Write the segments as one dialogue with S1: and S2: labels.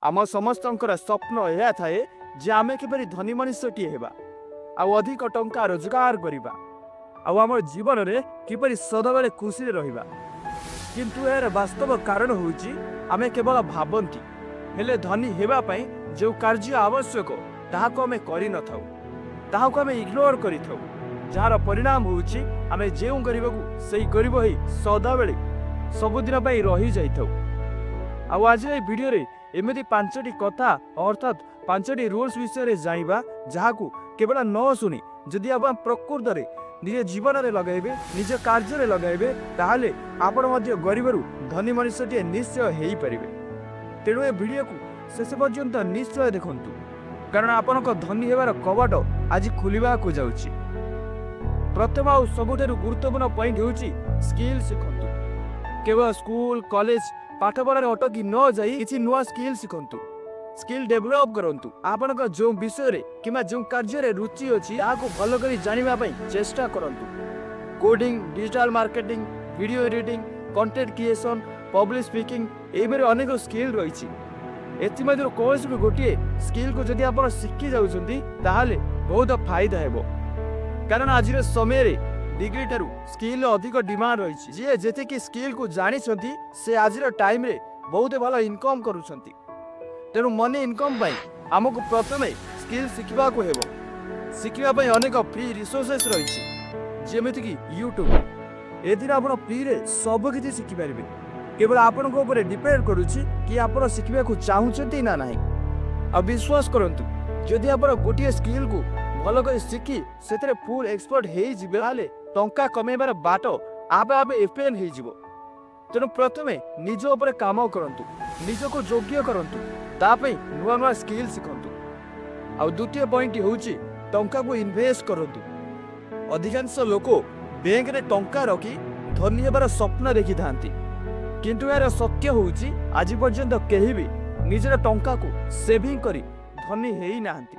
S1: ଆମ ସମସ୍ତଙ୍କର ସ୍ୱପ୍ନ ଏହା ଥାଏ ଯେ ଆମେ କିପରି ଧନୀ ମଣିଷଟିଏ ହେବା ଆଉ ଅଧିକ ଟଙ୍କା ରୋଜଗାର କରିବା ଆଉ ଆମ ଜୀବନରେ କିପରି ସଦାବେଳେ ଖୁସିରେ ରହିବା। କିନ୍ତୁ ଏହାର ବାସ୍ତବ କାରଣ ହେଉଛି, ଆମେ କେବଳ ଭାବନ୍ତି, ହେଲେ ଧନୀ ହେବା ପାଇଁ ଯେଉଁ କାର୍ଯ୍ୟ ଆବଶ୍ୟକ ତାହାକୁ ଆମେ କରିନଥାଉ, ତାହାକୁ ଆମେ ଇଗ୍ନୋର କରିଥାଉ, ଯାହାର ପରିଣାମ ହେଉଛି ଆମେ ଯେଉଁ ଗରିବକୁ ସେଇ ଗରିବ ହେଇ ସଦାବେଳେ ସବୁଦିନ ପାଇଁ ରହିଯାଇଥାଉ। ଆଉ ଆଜିର ଏହି ଭିଡ଼ିଓରେ ଏମିତି ପାଞ୍ଚଟି କଥା, ଅର୍ଥାତ୍ ପାଞ୍ଚଟି ରୁଲ୍ସ ବିଷୟରେ ଜାଣିବା, ଯାହାକୁ କେବଳ ନ ଶୁଣି ଯଦି ଆପଣ ପ୍ରକୃତରେ ନିଜ ଜୀବନରେ ଲଗାଇବେ, ନିଜ କାର୍ଯ୍ୟରେ ଲଗାଇବେ, ତାହେଲେ ଆପଣ ମଧ୍ୟ ଗରିବରୁ ଧନୀ ମଣିଷଟିଏ ନିଶ୍ଚୟ ହେଇପାରିବେ। ତେଣୁ ଏ ଭିଡ଼ିଓକୁ ଶେଷ ପର୍ଯ୍ୟନ୍ତ ନିଶ୍ଚୟ ଦେଖନ୍ତୁ, କାରଣ ଆପଣଙ୍କ ଧନୀ ହେବାର କବାଟ ଆଜି ଖୋଲିବାକୁ ଯାଉଛି। ପ୍ରଥମ ଆଉ ସବୁଠାରୁ ଗୁରୁତ୍ୱପୂର୍ଣ୍ଣ ପଏଣ୍ଟ ହେଉଛି, ସ୍କିଲ୍ ଶିଖନ୍ତୁ। କେବଳ ସ୍କୁଲ, କଲେଜ ପାଠପଢ଼ାରେ ଅଟକି ନ ଯାଇ କିଛି ନୂଆ ସ୍କିଲ୍ ଶିଖନ୍ତୁ, ସ୍କିଲ୍ ଡେଭଲପ୍ କରନ୍ତୁ। ଆପଣଙ୍କ ଯେଉଁ ବିଷୟରେ କିମ୍ବା ଯେଉଁ କାର୍ଯ୍ୟରେ ରୁଚି ଅଛି, ତାହାକୁ ଭଲ କରି ଜାଣିବା ପାଇଁ ଚେଷ୍ଟା କରନ୍ତୁ। Coding, digital marketing, video editing, content creation, public speaking, ଏହିପରି ଅନେକ ସ୍କିଲ୍ ରହିଛି। ଏଥିମଧ୍ୟରୁ କୌଣସି ବି ଗୋଟିଏ ସ୍କିଲ୍କୁ ଯଦି ଆପଣ ଶିଖି ଯାଉଛନ୍ତି, ତାହେଲେ ବହୁତ ଫାଇଦା ହେବ, କାରଣ ଆଜିର ସମୟରେ ଡିଗ୍ରୀ ଠାରୁ ସ୍କିଲ୍ର ଅଧିକ ଡିମାଣ୍ଡ ରହିଛି। ଯିଏ ଯେତିକି ସ୍କିଲ୍କୁ ଜାଣିଛନ୍ତି, ସେ ଆଜିର ଟାଇମ୍ରେ ବହୁତ ଭଲ ଇନକମ୍ କରୁଛନ୍ତି। ତେଣୁ ମନି ଇନକମ୍ ପାଇଁ ଆମକୁ ପ୍ରଥମେ ସ୍କିଲ୍ ଶିଖିବାକୁ ହେବ। ଶିଖିବା ପାଇଁ ଅନେକ ଫ୍ରି ରିସୋର୍ସେସ୍ ରହିଛି, ଯେମିତିକି ୟୁଟ୍ୟୁବ୍। ଏଥିରେ ଆପଣ ଫ୍ରିରେ ସବୁକିଛି ଶିଖିପାରିବେ। କେବଳ ଆପଣଙ୍କ ଉପରେ ଡିପେଣ୍ଡ କରୁଛି କି ଆପଣ ଶିଖିବାକୁ ଚାହୁଁଛନ୍ତି ନା ନାହିଁ। ଆଉ ବିଶ୍ୱାସ କରନ୍ତୁ, ଯଦି ଆପଣ ଗୋଟିଏ ସ୍କିଲ୍କୁ ଭଲ କରି ଶିଖି ସେଥିରେ ଫୁଲ୍ ଏକ୍ସପର୍ଟ ହେଇଯିବେ, ତାହେଲେ ଟଙ୍କା କମେଇବାର ବାଟ ଆପେ ଆପେ ଓପେନ୍ ହେଇଯିବ। ତେଣୁ ପ୍ରଥମେ ନିଜ ଉପରେ କାମ କରନ୍ତୁ, ନିଜକୁ ଯୋଗ୍ୟ କରନ୍ତୁ, ତା ପାଇଁ ନୂଆ ନୂଆ ସ୍କିଲ୍ ଶିଖନ୍ତୁ। ଆଉ ଦ୍ୱିତୀୟ ପଏଣ୍ଟ ହେଉଛି, ଟଙ୍କାକୁ ଇନଭେଷ୍ଟ କରନ୍ତୁ। ଅଧିକାଂଶ ଲୋକ ବ୍ୟାଙ୍କରେ ଟଙ୍କା ରଖି ଧନୀ ହେବାର ସ୍ୱପ୍ନ ଦେଖିଥାନ୍ତି, କିନ୍ତୁ ଏହାର ସତ୍ୟ ହେଉଛି, ଆଜି ପର୍ଯ୍ୟନ୍ତ କେହି ବି ନିଜର ଟଙ୍କାକୁ ସେଭିଂ କରି ଧନୀ ହେଇନାହାନ୍ତି।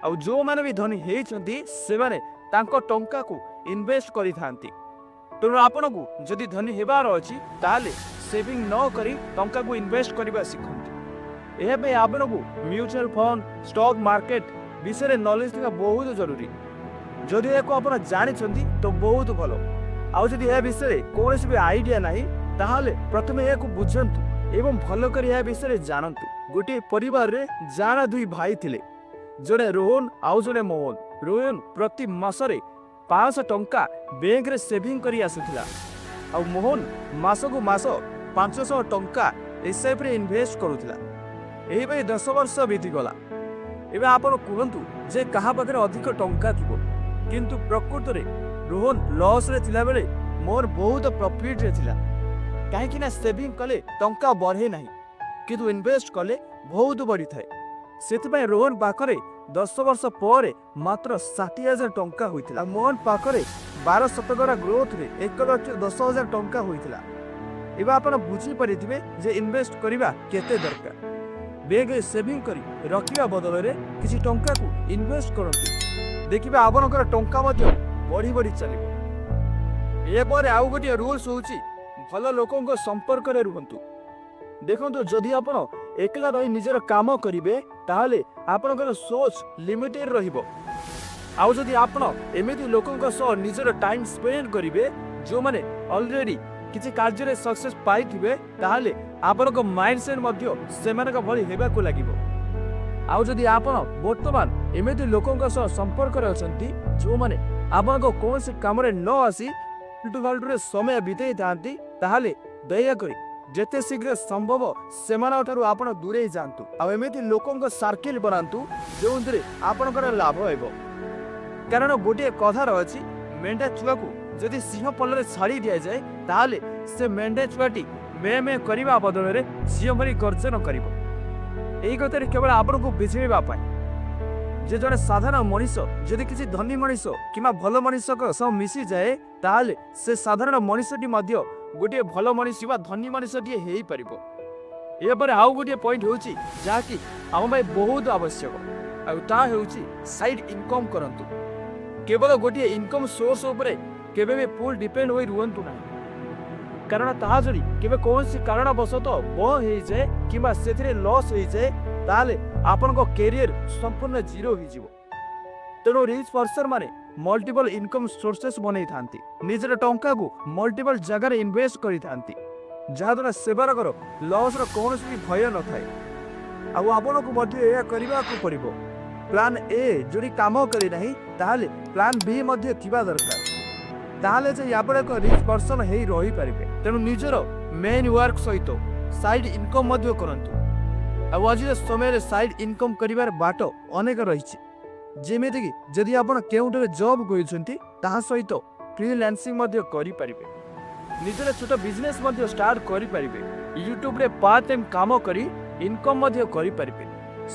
S1: ଆଉ ଯେଉଁମାନେ ବି ଧନୀ ହେଇଛନ୍ତି, ସେମାନେ ତାଙ୍କ ଟଙ୍କାକୁ ଇନଭେଷ୍ଟ କରିଥାନ୍ତି। ତେଣୁ ଆପଣଙ୍କୁ ଯଦି ଧନୀ ହେବାର ଅଛି, ତାହେଲେ ସେଭିଂ ନ କରି ଟଙ୍କାକୁ ଇନଭେଷ୍ଟ କରିବା ଶିଖନ୍ତୁ। ଏହା ପାଇଁ ଆପଣଙ୍କୁ ମ୍ୟୁଚୁଆଲ ଫଣ୍ଡ, ଷ୍ଟକ୍ ମାର୍କେଟ ବିଷୟରେ ନଲେଜ ଥିବା ବହୁତ ଜରୁରୀ। ଯଦି ଏହାକୁ ଆପଣ ଜାଣିଛନ୍ତି ତ ବହୁତ ଭଲ। ଆଉ ଯଦି ଏହା ବିଷୟରେ କୌଣସି ବି ଆଇଡ଼ିଆ ନାହିଁ, ତାହେଲେ ପ୍ରଥମେ ଏହାକୁ ବୁଝନ୍ତୁ ଏବଂ ଭଲ କରି ଏହା ବିଷୟରେ ଜାଣନ୍ତୁ। ଗୋଟିଏ ପରିବାରରେ ଯାଆଁଳା ଦୁଇ ଭାଇ ଥିଲେ, ଜଣେ ରୋହନ ଆଉ ଜଣେ ମୋହନ। ରୋହନ ପ୍ରତି ମାସରେ 500 ଟଙ୍କା ବ୍ୟାଙ୍କରେ ସେଭିଂ କରି ଆସୁଥିଲା ଆଉ ମୋହନ ମାସକୁ ମାସ 500 ଟଙ୍କା ଏସ୍ଆଇପିରେ ଇନଭେଷ୍ଟ କରୁଥିଲା। ଏହିପରି 10 ବର୍ଷ ବିତିଗଲା। ଏବେ ଆପଣ କୁହନ୍ତୁ ଯେ କାହା ପାଖରେ ଅଧିକ ଟଙ୍କା ଥିବ? କିନ୍ତୁ ପ୍ରକୃତରେ ରୋହନ ଲସ୍ରେ ଥିଲାବେଳେ ମୋହନ ବହୁତ ପ୍ରଫିଟ୍ରେ ଥିଲା। କାହିଁକି ନା ସେଭିଂ କଲେ ଟଙ୍କା ବଢ଼େ ନାହିଁ, କିନ୍ତୁ ଇନଭେଷ୍ଟ କଲେ ବହୁତ ବଢ଼ିଥାଏ। ସେଥିପାଇଁ ରୋହନ ପାଖରେ 10 ବର୍ଷ ପରେ ମାତ୍ର 60,000 ଟଙ୍କା ହୋଇଥିଲା। ମୋହନ ପାଖରେ 12 ଶତକଡ଼ା ଗ୍ରୋଥରେ 1,10,000 ଟଙ୍କା ହୋଇଥିଲା। ଏବେ ଆପଣ ବୁଝିପାରିଥିବେ ଯେ ଇନଭେଷ୍ଟ କରିବା କେତେ ଦରକାର। ବ୍ୟାଙ୍କରେ ସେଭିଂ କରି ରଖିବା ବଦଳରେ କିଛି ଟଙ୍କାକୁ ଇନଭେଷ୍ଟ କରନ୍ତୁ, ଦେଖିବେ ଆପଣଙ୍କର ଟଙ୍କା ମଧ୍ୟ ବଢ଼ି ବଢ଼ି ଚାଲିବ। ଏହାପରେ ଆଉ ଗୋଟିଏ ରୁଲ୍ସ ହେଉଛି, ଭଲ ଲୋକଙ୍କ ସମ୍ପର୍କରେ ରୁହନ୍ତୁ। ଦେଖନ୍ତୁ, ଯଦି ଆପଣ ଏକଲା ରହି ନିଜର କାମ କରିବେ, ତାହେଲେ ଆପଣଙ୍କର ସୋଚ୍ ଲିମିଟେଡ୍ ରହିବ। ଆଉ ଯଦି ଆପଣ ଏମିତି ଲୋକଙ୍କ ସହ ନିଜର ଟାଇମ୍ ସ୍ପେଣ୍ଡ କରିବେ, ଯେଉଁମାନେ ଅଲରେଡି କିଛି କାର୍ଯ୍ୟରେ ସକ୍ସେସ୍ ପାଇଥିବେ, ତାହେଲେ ଆପଣଙ୍କ ମାଇଣ୍ଡ ସେଟ୍ ମଧ୍ୟ ସେମାନଙ୍କ ଭଳି ହେବାକୁ ଲାଗିବ। ଆଉ ଯଦି ଆପଣ ବର୍ତ୍ତମାନ ଏମିତି ଲୋକଙ୍କ ସହ ସମ୍ପର୍କରେ ଅଛନ୍ତି, ଯେଉଁମାନେ ଆପଣଙ୍କ କୌଣସି କାମରେ ନ ଆସି ଫାଲତୁରେ ସମୟ ବିତେଇଥାନ୍ତି, ତାହେଲେ ଦୟାକରି ଯେତେ ଶୀଘ୍ର ସମ୍ଭବ ସେମାନଙ୍କ ଠାରୁ ଆପଣ ଦୂରେଇ ଯାଆନ୍ତୁ ଆଉ ଏମିତି ଲୋକଙ୍କ ସାର୍କିଲ୍ ବନାନ୍ତୁ, ଯେଉଁଥିରେ ଆପଣଙ୍କର ଲାଭ ହେବ। କାରଣ ଗୋଟିଏ କଥାର ଅଛି, ମେଣ୍ଢା ଛୁଆକୁ ଯଦି ସିଂହ ପଲରେ ଛାଡ଼ି ଦିଆଯାଏ, ତାହେଲେ ସେ ମେଣ୍ଢା ଛୁଆଟି ମେ ମେ କରିବା ବଦଳରେ ସିଂହ ଭଳି ଗର୍ଜନ କରିବ। ଏହି କଥାରେ କେବଳ ଆପଣଙ୍କୁ ବୁଝେଇବା ପାଇଁ ଯେ ଜଣେ ସାଧାରଣ ମଣିଷ ଯଦି କିଛି ଧନୀ ମଣିଷ କିମ୍ବା ଭଲ ମଣିଷଙ୍କ ସହ ମିଶିଯାଏ, ତାହେଲେ ସେ ସାଧାରଣ ମଣିଷଟି ମଧ୍ୟ ଗୋଟିଏ ଭଲ ମଣିଷ ବା ଧନୀ ମଣିଷଟିଏ ହେଇପାରିବ। ଏହାପରେ ଆଉ ଗୋଟିଏ ପଏଣ୍ଟ ହେଉଛି, ଯାହାକି ଆମ ପାଇଁ ବହୁତ ଆବଶ୍ୟକ, ଆଉ ତାହା ହେଉଛି ସାଇଡ୍ ଇନକମ୍ କରନ୍ତୁ। କେବଳ ଗୋଟିଏ ଇନକମ୍ ସୋର୍ସ ଉପରେ କେବେ ବି ଫୁଲ୍ ଡିପେଣ୍ଡ ହୋଇ ରୁହନ୍ତୁ ନାହିଁ। କାରଣ ତାହା ଯଦି କେବେ କୌଣସି କାରଣବଶତଃ ବନ୍ଦ ହେଇଯାଏ କିମ୍ବା ସେଥିରେ ଲସ୍ ହେଇଯାଏ, ତାହେଲେ ଆପଣଙ୍କ କ୍ୟାରିୟର ସମ୍ପୂର୍ଣ୍ଣ ଜିରୋ ହେଇଯିବ। ତେଣୁ ରିଚ୍ ପର୍ସନ ମାନେ ମଲ୍ଟିପଲ ଇନକମ୍ ସୋର୍ସେସ୍ ବନେଇଥାନ୍ତି, ନିଜର ଟଙ୍କାକୁ ମଲ୍ଟିପଲ ଜାଗାରେ ଇନଭେଷ୍ଟ କରିଥାନ୍ତି, ଯାହାଦ୍ୱାରା ସେମାନଙ୍କର ଲସ୍ର କୌଣସି ବି ଭୟ ନଥାଏ। ଆଉ ଆପଣଙ୍କୁ ମଧ୍ୟ ଏହା କରିବାକୁ ପଡ଼ିବ। ପ୍ଲାନ୍ ଏ ଯଦି କାମ କରେ ନାହିଁ, ତାହେଲେ ପ୍ଲାନ୍ ବି ମଧ୍ୟ ଥିବା ଦରକାର। ତାହେଲେ ଯାଇ ଆପଣ ଏକ ରିଚ୍ ପର୍ସନ ହେଇ ରହିପାରିବେ। ତେଣୁ ନିଜର ମେନ୍ ୱାର୍କ ସହିତ ସାଇଡ୍ ଇନକମ୍ ମଧ୍ୟ କରନ୍ତୁ। ଆଉ ଆଜିର ସମୟରେ ସାଇଡ୍ ଇନକମ୍ କରିବାର ବାଟ ଅନେକ ରହିଛି। ଯେମିତିକି ଯଦି ଆପଣ କେଉଁଠାରେ ଜବ୍ କରୁଛନ୍ତି, ତାହା ସହିତ ଫ୍ରିଲାନ୍ସିଂ ମଧ୍ୟ କରିପାରିବେ, ନିଜର ଛୋଟ ବିଜନେସ୍ ମଧ୍ୟ ଷ୍ଟାର୍ଟ କରିପାରିବେ, ୟୁଟ୍ୟୁବରେ ପାର୍ଟ ଟାଇମ୍ କାମ କରି ଇନକମ୍ ମଧ୍ୟ କରିପାରିବେ।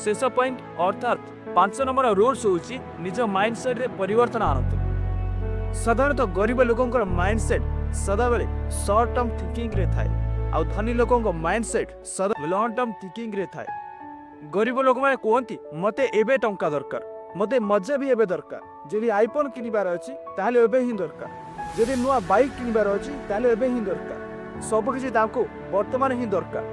S1: ଶେଷ ପଏଣ୍ଟ ଅର୍ଥାତ୍ 5 ନମ୍ବର ରୁଲ୍ସ ହେଉଛି, ନିଜ ମାଇଣ୍ଡ ସେଟ୍ରେ ପରିବର୍ତ୍ତନ ଆଣନ୍ତୁ। ସାଧାରଣତଃ ଗରିବ ଲୋକଙ୍କର ମାଇଣ୍ଡ ସେଟ୍ ସଦାବେଳେ ସର୍ଟ ଟର୍ମ ଥିଙ୍କିଂରେ ଥାଏ ଆଉ ଧନୀ ଲୋକଙ୍କ ମାଇଣ୍ଡ ସେଟ୍ ସଦା ଲଙ୍ଗ ଟର୍ମ ଥିଙ୍କିଂରେ ଥାଏ। ଗରିବ ଲୋକମାନେ କୁହନ୍ତି, "ମୋତେ ଏବେ ଟଙ୍କା ଦରକାର, ମୋତେ ମଜା ବି ଏବେ ଦରକାର। ଯଦି ଆଇଫୋନ୍ କିଣିବାର ଅଛି, ତାହେଲେ ଏବେ ହିଁ ଦରକାର। ଯଦି ନୂଆ ବାଇକ୍ କିଣିବାର ଅଛି, ତାହେଲେ ଏବେ ହିଁ ଦରକାର।" ସବୁକିଛି ତାଙ୍କୁ ବର୍ତ୍ତମାନ ହିଁ ଦରକାର।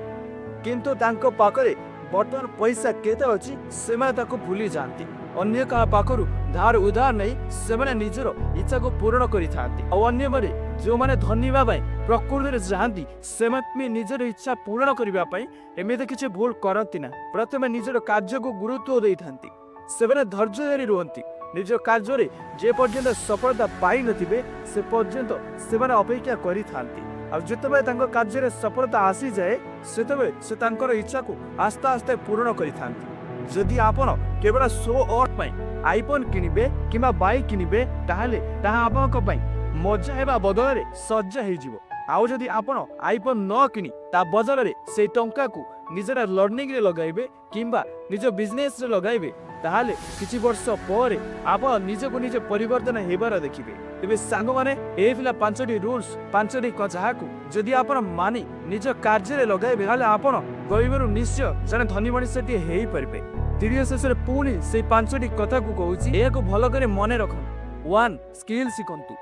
S1: କିନ୍ତୁ ତାଙ୍କ ପାଖରେ ବର୍ତ୍ତମାନ ପଇସା କେତେ ଅଛି, ସେମାନେ ତାକୁ ଭୁଲି ଯାଆନ୍ତି। ଅନ୍ୟ କାହା ପାଖରୁ ଧାର ଉଧାର ନେଇ ସେମାନେ ନିଜର ଇଚ୍ଛାକୁ ପୂରଣ କରିଥାନ୍ତି। ଆଉ ଅନ୍ୟମାନେ, ଯେଉଁମାନେ ଧନୀ ହେବା ପାଇଁ ପ୍ରକୃତିରେ ଯାଆନ୍ତି, ସେମାନେ ବି ନିଜର ଇଚ୍ଛା ପୂରଣ କରିବା ପାଇଁ ଏମିତି କିଛି ଭୁଲ କରନ୍ତି ନା। ପ୍ରଥମେ ନିଜର କାର୍ଯ୍ୟକୁ ଗୁରୁତ୍ୱ ଦେଇଥାନ୍ତି। ସେମାନେ ଧୈର୍ଯ୍ୟ ଧରି ରୁହନ୍ତି। ନିଜ କାର୍ଯ୍ୟରେ ଯେ ପର୍ଯ୍ୟନ୍ତ ସଫଳତା ପାଇନଥିବେ, ସେ ପର୍ଯ୍ୟନ୍ତ ସେମାନେ ଅପେକ୍ଷା କରିଥାନ୍ତି। ଆଉ ଯେତେବେଳେ ତାଙ୍କ କାର୍ଯ୍ୟରେ ସଫଳତା ଆସିଯାଏ, ସେତେବେଳେ ସେ ତାଙ୍କର ଇଚ୍ଛାକୁ ଆସ୍ତେ ଆସ୍ତେ ପୂରଣ କରିଥାନ୍ତି। ଯଦି ଆପଣ କେବଳ ଶୋ ଅଫ୍ ପାଇଁ ଆଇଫୋନ୍ କିଣିବେ କିମ୍ବା ବାଇକ୍ କିଣିବେ, ତାହେଲେ ତାହା ଆପଣଙ୍କ ପାଇଁ ମଜା ହେବା ବଦଳରେ ସଜ୍ଜା ହେଇଯିବ। ଆଉ ଯଦି ଆପଣ ଆଇଫୋନ୍ ନ କିଣି ତା ବଦଳରେ ସେଇ ଟଙ୍କାକୁ ନିଜର ଲର୍ଣ୍ଣିଂରେ ଲଗାଇବେ କିମ୍ବା ନିଜ ବିଜନେସରେ ଲଗାଇବେ, ତାହେଲେ କିଛି ବର୍ଷ ପରେ ଆପଣ ନିଜକୁ ନିଜେ ପରିବର୍ତ୍ତନ ହେବାର ଦେଖିବେ। ତେବେ ସାଙ୍ଗମାନେ, ଏ ଥିଲା ପାଞ୍ଚଟି ରୁଲ୍ସ, ପାଞ୍ଚଟି ଯାହାକୁ ଯଦି ଆପଣ ମାନି ନିଜ କାର୍ଯ୍ୟରେ ଲଗାଇବେ, ତାହେଲେ ଆପଣ ଗରିବରୁ ନିଶ୍ଚୟ ଜଣେ ଧନୀ ମଣିଷଟିଏ ହେଇପାରିବେ। ଭିଡ଼ିଓ ଶେଷରେ ପୁଣି ସେଇ ପାଞ୍ଚଟି କଥାକୁ କହୁଛି, ଏହାକୁ ଭଲ କରି ମନେ ରଖନ୍ତୁ। 1, ସ୍କିଲ୍ ଶିଖନ୍ତୁ।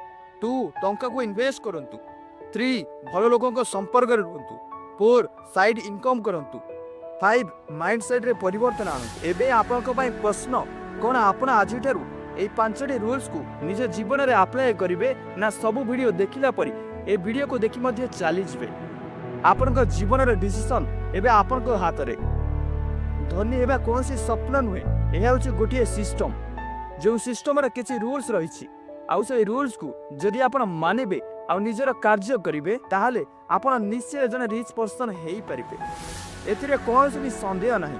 S1: 2, ଟଙ୍କାକୁ ଇନଭେଷ୍ଟ କରନ୍ତୁ। 3, ଭଲ ଲୋକଙ୍କ ସମ୍ପର୍କରେ ରୁହନ୍ତୁ। 4, ସାଇଡ୍ ଇନକମ୍ କରନ୍ତୁ। 5, ମାଇଣ୍ଡ ସେଟ୍ରେ ପରିବର୍ତ୍ତନ ଆଣନ୍ତୁ। ଏବେ ଆପଣଙ୍କ ପାଇଁ ପ୍ରଶ୍ନ, କ'ଣ ଆପଣ ଆଜିଠାରୁ ଏଇ ପାଞ୍ଚଟି ରୁଲ୍ସକୁ ନିଜ ଜୀବନରେ ଆପ୍ଲାଏ କରିବେ, ନା ସବୁ ଭିଡ଼ିଓ ଦେଖିଲା ପରେ ଏ ଭିଡ଼ିଓକୁ ଦେଖି ମଧ୍ୟ ଚାଲିଯିବେ? ଆପଣଙ୍କ ଜୀବନର ଡିସିସନ୍ ଏବେ ଆପଣଙ୍କ ହାତରେ। ଧନୀ ହେବା କୌଣସି ସ୍ୱପ୍ନ ନୁହେଁ, ଏହା ହେଉଛି ଗୋଟିଏ ସିଷ୍ଟମ, ଯେଉଁ ସିଷ୍ଟମର କିଛି ରୁଲ୍ସ ରହିଛି। ଆଉ ସେଇ ରୁଲ୍ସକୁ ଯଦି ଆପଣ ମାନିବେ ଆଉ ନିଜର କାର୍ଯ୍ୟ କରିବେ, ତାହେଲେ ଆପଣ ନିଶ୍ଚୟ ଜଣେ ରିଚ୍ ପର୍ସନ୍ ହେଇପାରିବେ, ଏଥିରେ କୌଣସି ବି ସନ୍ଦେହ ନାହିଁ।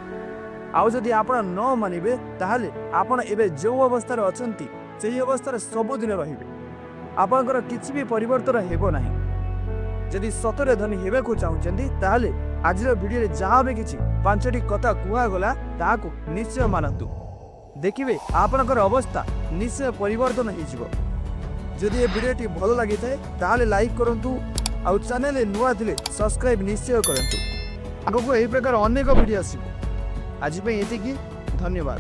S1: ଆଉ ଯଦି ଆପଣ ନ ମାନିବେ, ତାହେଲେ ଆପଣ ଏବେ ଯେଉଁ ଅବସ୍ଥାରେ ଅଛନ୍ତି, ସେହି ଅବସ୍ଥାରେ ସବୁଦିନ ରହିବେ। ଆପଣଙ୍କର କିଛି ବି ପରିବର୍ତ୍ତନ ହେବ ନାହିଁ। ଯଦି ସତରେ ଧନୀ ହେବାକୁ ଚାହୁଁଛନ୍ତି, ତାହେଲେ ଆଜିର ଭିଡ଼ିଓରେ ଯାହା ବି କିଛି ପାଞ୍ଚଟି କଥା କୁହାଗଲା, ତାହାକୁ ନିଶ୍ଚୟ ମାନନ୍ତୁ। ଦେଖିବେ, ଆପଣଙ୍କର ଅବସ୍ଥା ନିଶ୍ଚୟ ପରିବର୍ତ୍ତନ ହେଇଯିବ। ଯଦି ଏ ଭିଡ଼ିଓଟି ଭଲ ଲାଗିଥାଏ, ତାହେଲେ ଲାଇକ୍ କରନ୍ତୁ ଆଉ ଚ୍ୟାନେଲରେ ନୂଆ ଥିଲେ ସବସ୍କ୍ରାଇବ୍ ନିଶ୍ଚୟ କରନ୍ତୁ। ଆଗକୁ ଏହି ପ୍ରକାର ଅନେକ ଭିଡ଼ିଓ ଆସିବ। ଆଜି ପାଇଁ ଏତିକି, ଧନ୍ୟବାଦ।